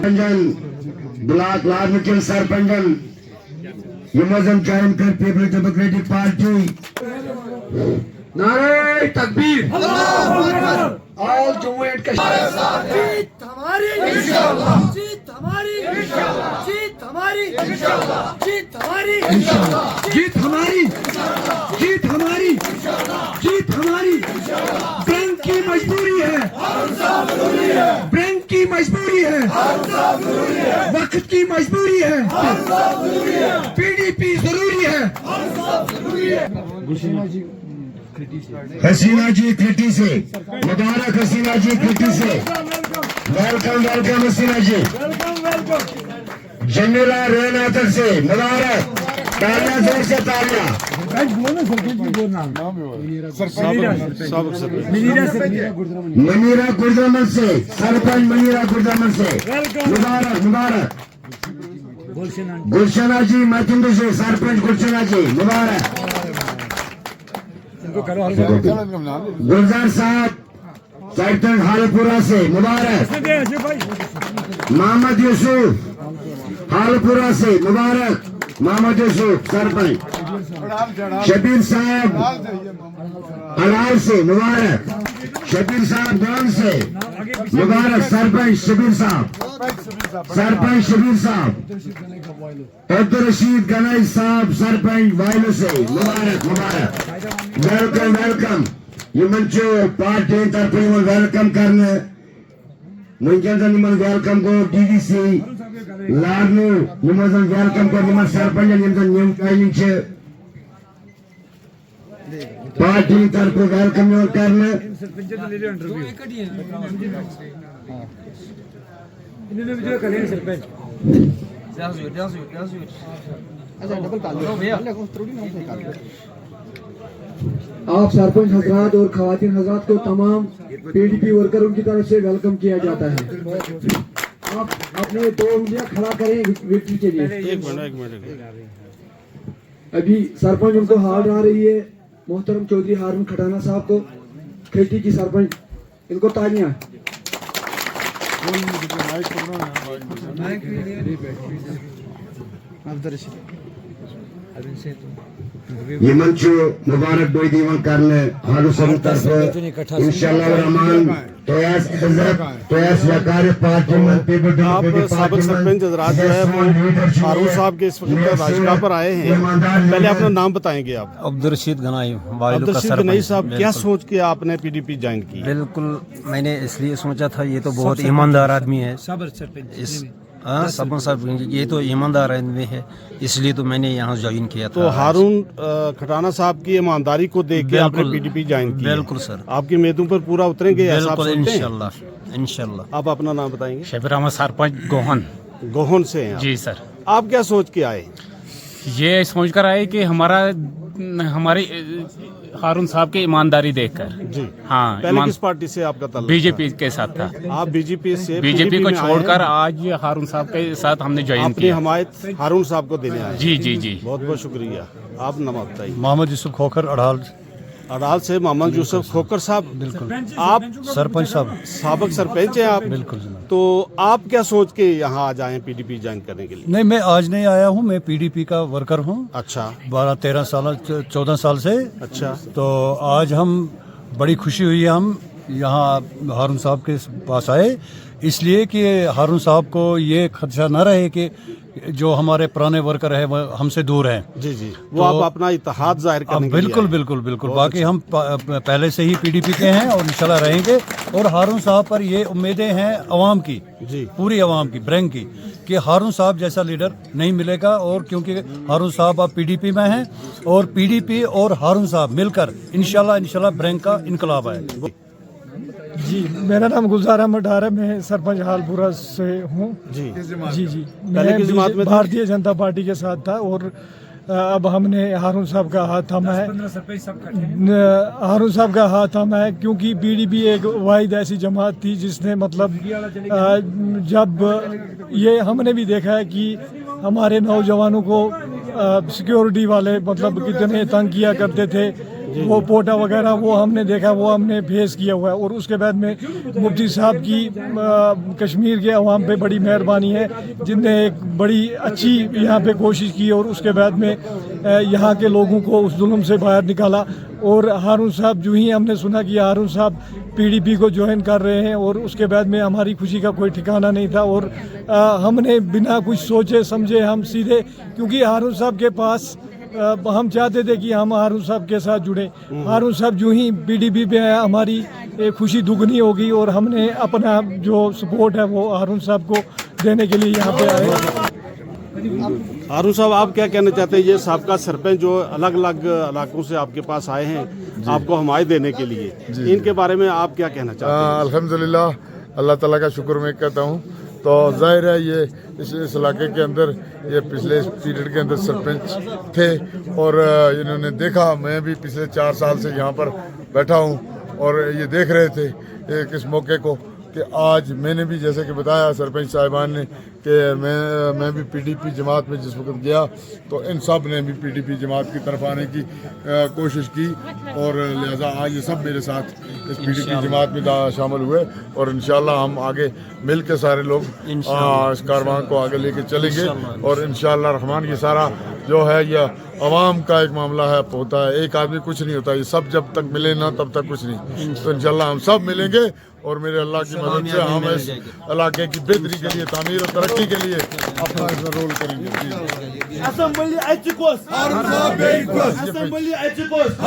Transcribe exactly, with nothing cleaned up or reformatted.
سرپنچن، بلاک لارمکل سرپنچن، یہ مزم جوائن کر پیپلز ڈیموکریٹک پارٹی۔ نعرہ تکبیر۔ آل جموں اینڈ کشمیر۔ جیت ہماری۔ جیت ہماری۔ جیت ہماری۔ جیت ہماری۔ جیت ہماری۔ جیت ہماری۔ جیت ہماری۔ بینک کی مجبوری ہے۔ بینک کی مجبوری ہے۔ وقت کی مجبوری ہے۔ پی ڈی پی ضروری ہے۔ حسینہ جی کھٹی سے، مبارک حسینہ جی کھٹی سے۔ ویلکم، ویلکم حسینہ جی۔ جمیلہ رین آتر سے مبارک۔ تالیاں، زور سے تالیاں۔ منیرہ گردمل سے، سرپنچ منیرہ گردمل سے مبارک، مبارک۔ گلشنہ جی متندو سے، سرپنچ گلشنہ جی مبارک۔ گلزار صاحب، سرپنچ حالپورہ سے مبارک۔ محمد یوسف، حالپورہ سے مبارک۔ محمد یوسف سرپنچ۔ شبیر صاحب اڑال سے مبارک۔ شبیر صاحب گون سے مبارک۔ سرپنچ شبیر صاحب، سرپنچ شبیر صاحب۔ عبدالرشید گنائی صاحب سرپنچ وائلو سے مبارک، مبارک۔ ویلکم، ویلکم۔ یہ منچو پارٹی طرف ویلکم کرنے۔ ممکن تھا نمن ویلکم کو ڈی ڈی سی لارنو، نمن ویلکم کو نمن سرپنچ، نمن نیو جوائننگ چھ۔ پارٹی طرف ویلکم کرنے۔ آپ سرپنچ حضرات اور خواتین حضرات کو تمام پی ڈی پی ورکروں کی طرف سے ویلکم کیا جاتا ہے۔ آپ اپنے دو انگلیاں کھڑا کریں وکٹری کے لیے۔ ایک منٹ، ایک منٹ، ایک منٹ۔ ابھی سرپنچ ان کو ہار آ رہی ہے، محترم چوہدری ہارون کھٹانہ صاحب کو، کھیتی کی سرپنچ، ان کو تالیاں۔ یہ منچو مبارک بوئی دیوان کرنے ہارون صاحب طرف۔ انشاءاللہ الرحمن۔ تو ایس عزت، تو ایس وقار پارٹی من، پیپلز ڈیموکریٹک پارٹی من، سابق سرپنچ حضرات جو ہے وہ ہارون صاحب کے اس وقت راجگاہ پر آئے ہیں۔ پہلے اپنا نام بتائیں گے آپ۔ عبدالرشید گنائی، وائلو کا سرپنچ۔ عبدالرشید گنائی صاحب، کیا سوچ کے آپ نے پی ڈی پی جوائن کی؟ بالکل، میں نے اس لیے سوچا تھا، یہ تو بہت ایماندار آدمی ہے۔ ہاں، سرپنچ صاحب، یہ تو ایماندار آدمی ہے، اس لیے تو میں نے یہاں جوائن کیا تھا۔ تو ہارون کھٹانہ صاحب کی ایمانداری کو دیکھ کے آپ نے پی ڈی پی جوائن کی؟ بالکل سر۔ آپ کی امیدوں پر پورا اتریں گے، ایسا آپ سوچتے ہیں؟ انشاءاللہ، انشاءاللہ۔ آپ اپنا نام بتائیں گے؟ شبیر احمد، سرپنچ گوہن۔ گوہن سے ہیں آپ؟ جی سر۔ آپ کیا سوچ کے آئے؟ یہ سوچ کر آئے کہ ہمارا، ہماری ہارون صاحب کی ایمانداری دیکھ کر۔ جی۔ ہاں، پہلے کس پارٹی سے آپ کا تعلق تھا؟ بی جے پی کے ساتھ تھا۔ آپ بی جے پی سے، بی جے پی کو چھوڑ کر آج ہارون صاحب کے ساتھ ہم نے جوائن کیا۔ اپنی حمایت ہارون صاحب کو دینے آئے۔ جی، جی، جی۔ بہت بہت شکریہ۔ آپ نام بتائیے۔ محمد یوسف کھوکھر اڑال۔ اڑال سے محمد یوسف کھوکھر صاحب۔ بالکل۔ آپ سرپنچ صاحب۔ سابق سرپنچ ہیں آپ۔ بالکل جناب۔ تو آپ کیا سوچ کے یہاں آج آئے ہیں پی ڈی پی جوائن کرنے کے لیے؟ نہیں، میں آج نہیں آیا ہوں، میں پی ڈی پی کا ورکر ہوں۔ اچھا۔ بارہ تیرہ سال، چودہ سال سے۔ اچھا۔ تو آج ہم بڑی خوشی ہوئی ہے، ہم یہاں ہارون صاحب کے پاس آئے، اس لیے کہ ہارون صاحب کو یہ خدشہ نہ رہے کہ جو ہمارے پرانے ورکر ہیں وہ ہم سے دور ہیں۔ جی، جی۔ وہ آپ اپنا اتحاد ظاہر کرنے کے لیے آئے۔ بالکل، بالکل، بالکل۔ باقی ہم پہلے سے ہی پی ڈی پی کے ہیں اور انشاءاللہ رہیں گے۔ اور ہارون صاحب پر یہ امیدیں ہیں عوام کی، جی۔ پوری عوام کی، برنگ کی، کہ ہارون صاحب جیسا لیڈر نہیں ملے گا۔ اور کیونکہ ہارون صاحب اب پی ڈی پی میں ہیں، اور پی ڈی پی اور ہارون صاحب مل کر انشاءاللہ، انشاءاللہ برنگ کا انقلاب آئے۔ جی، میرا نام گلزار احمد ڈار ہے، میں سرپنچ حال پورا سے ہوں۔ جی۔ جی، جی۔ پہلے میں کس جماعت میں تھے؟ بھارتیہ جنتا پارٹی کے ساتھ تھا اور اب ہم نے ہارون صاحب کا ہاتھ تھاما ہے۔ ہارون صاحب کا ہاتھ تھاما ہے کیونکہ پی ڈی پی ایک واحد ایسی جماعت تھی جس نے، مطلب، جب یہ ہم نے بھی دیکھا ہے کہ ہمارے نوجوانوں کو سیکیورٹی والے، مطلب، کتنے تنگ کیا کرتے تھے، وہ پوٹا وغیرہ وہ ہم نے دیکھا، وہ ہم نے فیس کیا ہوا ہے۔ اور اس کے بعد میں مفتی صاحب کی کشمیر کے عوام پہ بڑی مہربانی ہے، جن نے ایک بڑی اچھی یہاں پہ کوشش کی اور اس کے بعد میں یہاں کے لوگوں کو اس ظلم سے باہر نکالا۔ اور ہارون صاحب جو ہی ہم نے سنا کہ ہارون صاحب پی ڈی پی کو جوائن کر رہے ہیں اور اس کے بعد میں ہماری خوشی کا کوئی ٹھکانا نہیں تھا اور ہم نے بنا کچھ سوچے سمجھے ہم سیدھے، کیونکہ ہارون صاحب کے پاس ہم چاہتے تھے کہ ہم ہارون صاحب کے ساتھ جڑیں۔ ہارون صاحب جو ہی پی ڈی پی پہ آیا، ہماری خوشی دگنی ہو گئی اور ہم نے اپنا جو سپورٹ ہے وہ ہارون صاحب کو دینے کے لیے یہاں پہ آئے۔ ہارون صاحب، آپ کیا کہنا چاہتے ہیں؟ یہ سابقہ سرپنچ جو الگ الگ علاقوں سے آپ کے پاس آئے ہیں آپ کو حمایت دینے کے لیے، ان کے بارے میں آپ کیا کہنا چاہتے ہیں؟ الحمدللہ، اللہ تعالیٰ کا شکر میں کہتا ہوں۔ تو ظاہر ہے یہ اس اس علاقے کے اندر یہ پچھلے پیریڈ کے اندر سرپنچ تھے اور انہوں نے دیکھا، میں بھی پچھلے چار سال سے یہاں پر بیٹھا ہوں اور یہ دیکھ رہے تھے ایک اس موقع کو کہ آج میں نے بھی، جیسے کہ بتایا سرپنچ صاحبان نے، کہ میں میں بھی پی ڈی پی جماعت میں جس وقت گیا تو ان سب نے بھی پی ڈی پی جماعت کی طرف آنے کی کوشش کی اور لہذا آج یہ سب میرے ساتھ اس پی ڈی پی جماعت میں شامل ہوئے اور انشاءاللہ ہم آگے مل کے سارے لوگ اس کاروان کو آگے لے کے چلیں گے۔ اور انشاءاللہ رحمان یہ سارا جو ہے یہ عوام کا ایک معاملہ ہے، ہوتا ہے، ایک آدمی کچھ نہیں ہوتا، یہ سب جب تک ملے نا تب تک کچھ نہیں۔ تو انشاءاللہ ہم سب ملیں گے اور میرے اللہ کی مدد سے ہم اس علاقے کی بہتری کے لیے، تعمیر اور ترقی کے لیے اپنا اس میں رول کریں گے۔ اسمبلی اچکوس۔ اسمبلی اچکوس۔